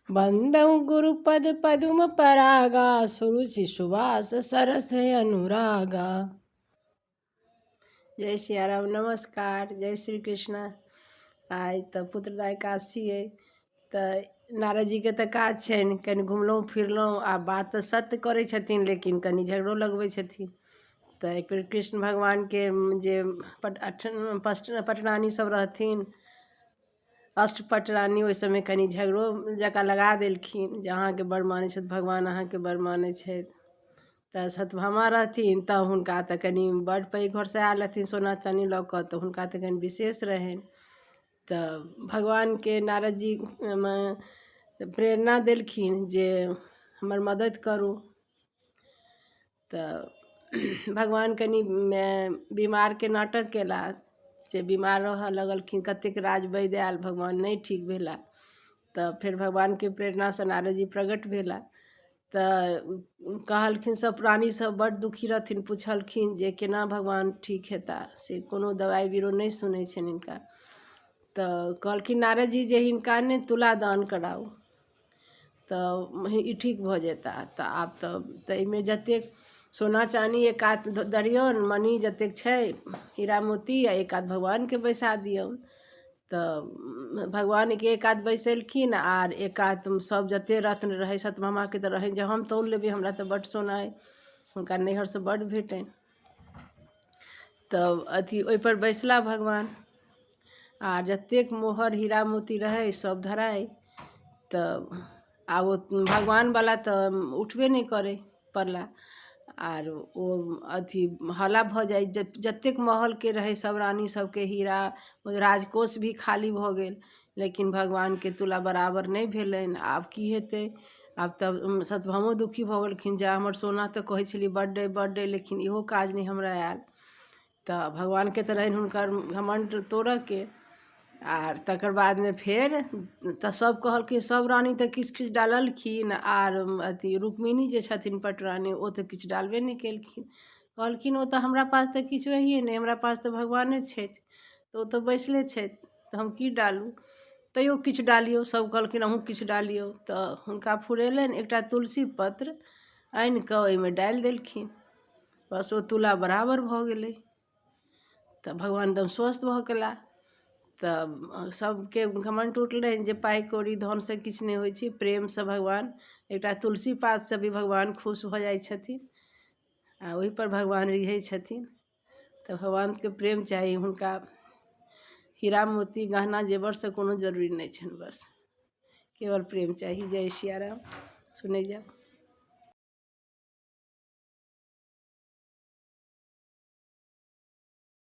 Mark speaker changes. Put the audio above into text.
Speaker 1: बन्दहु गुरुपद पदुम परागा, सुरुचि सुवास सरस अनुरागा। जय सियाराम, नमस्कार, जय श्री कृष्ण। आइ तऽ पुत्रदा एकादशी अइ तऽ नारद जीके तऽ काज छनि कनि घुमलहुँ फिरलहुँ आ बात तऽ सत्य करै छथिन, लेकिन कनि झगड़ो लगबै छथिन। तऽ एक बेर कृष्ण भगवानके जे पटरानी सब रहथिन, अष्टपटरानी, ओहि सबमे कनि झगड़ो जकाँ लगा देलखिन जे अहाँके बड़ मानै छथि भगवान, अहाँके बड़ मानै छथि। तऽ सत्यभामा रहथिन तऽ हुनका तऽ कनि बड़ पैघ घरसँ आयल रहथिन सोना चानी लऽ कऽ, तऽ हुनका तऽ कनि विशेष रहनि। तऽ भगवानके नारद जी प्रेरणा देलखिन जे हमर मदति करू। तऽ भगवान कनि बीमारके नाटक केला जे बीमार रहऽ लगलखिन। कतेक राज वैद्य आयल, भगवान नहि ठीक भेला। तऽ फेर भगवानके प्रेरणासँ नारद जी प्रकट भेला। तऽ कहलखिन, सब प्राणी सब बड्ड दुखी रहथिन, पुछलखिन जे केना भगवान ठीक हेता, से कोनो दवाइ बीरो नहि सुनै छनि हिनका। तऽ कहलखिन नारद जी जे हिनका ने तुला दान कराउ तऽ ई ठीक भऽ जेता। तऽ आब तऽ ताहिमे जतेक सोना चानी एक कात दरियौन, मणि जतेक छै हीरा मोती, आ एक कात भगवानके बैसा दियौन। तऽ भगवानके एक कात बैसेलखिन आर एक कात सब जते रत्न रहै। सत्यभामाके तऽ रहनि जे हम तौल लेबै, हमरा तऽ बड्ड सोना अइ, हुनका नैहरसँ बड्ड भेटनि। तऽ अथी ओहिपर बैसला भगवान आ जतेक मोहर हीरा मोती रहै सब धराइ। तऽ आब ओ भगवानवला तऽ उठबे नहि करै पड़ला आर ओ अथी हल्ला भऽ जाइ, जतेक महलके रहै सब रानी सबके हीरा, राजकोष भी खाली भऽ गेल, लेकिन भगवानके तुला बराबर नहि भेलनि। आब की हेतै? आब तऽ सत्यभामो दुखी भऽ गेलखिन जे हमर सोना तऽ कहै छलियै बड्ड अइ बड्ड अइ, लेकिन इहो काज नहि हमरा आयल। तऽ भगवानके तऽ रहनि हुनकर घमण्ड तोड़ऽके। आर तकर बादमे फेर तऽ सब कहलखिन, सब रानी तऽ किछु किछु डाललखिन, आर अथी रुक्मिणी जे छथिन पटरानी ओ तऽ किछु डालबे नहि केलखिन। कहलखिन ओ तऽ हमरा पास तऽ किछु अहिए नहि, हमरा पास तऽ भगवाने छथि, तऽ ओ तऽ बैसले छथि, तऽ हम की डालू? तैयो किछु डालियौ, सब कहलखिन अहूँ किछु डालियौ। तऽ हुनका फुरेलनि, एकटा तुलसी पत्र आनिकऽ ओहिमे डालि देलखिन, बस ओ तुला बराबर भऽ गेलै। तऽ भगवान एकदम स्वस्थ भऽ गेला। तऽ सबके घमण्ड टुटलनि जे पाइ कौड़ी धनसँ किछु नहि होइ छै, प्रेमसँ भगवान एकटा तुलसी पातसँ भी भगवान खुश भऽ जाइ छथिन आ ओहिपर भगवान रिझै छथिन। तऽ भगवानके प्रेम चाही हुनका, हीरा मोती गहना जेवरसँ कोनो जरूरी नहि छनि, बस केवल प्रेम चाही। जय सियाराम। सुनै जाउ।